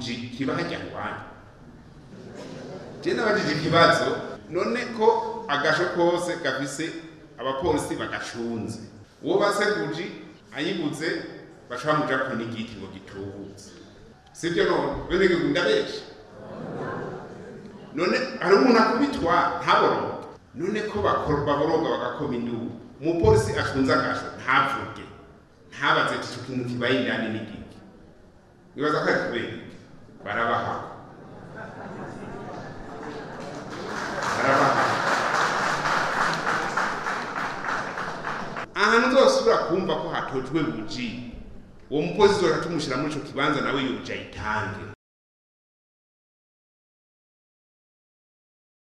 Buji kiba hajya iwanyu. Je nabajije ikibazo, none ko agasho kose gafise abapolisi bagacunze, uwo base buji ayibuze baca bamujako n'igiti ngo gitubutse, sibyo? None bene gihugu ndabesha? None hari umuntu akubitwa ntaboroge? None ko baboroga bagakoma induru, umupolisi acunze agasho ntavuge, ntabaze ati ico kintu kibaye indani n'igiki? Nibaza ko ari kubera iki? Barabaha, barabaha. Ahantu uzosubira kumva ko hatojwe buji, uwo mupolisi uzoca tumushyira muri ico kibanza, nawe iyo buji ayitange.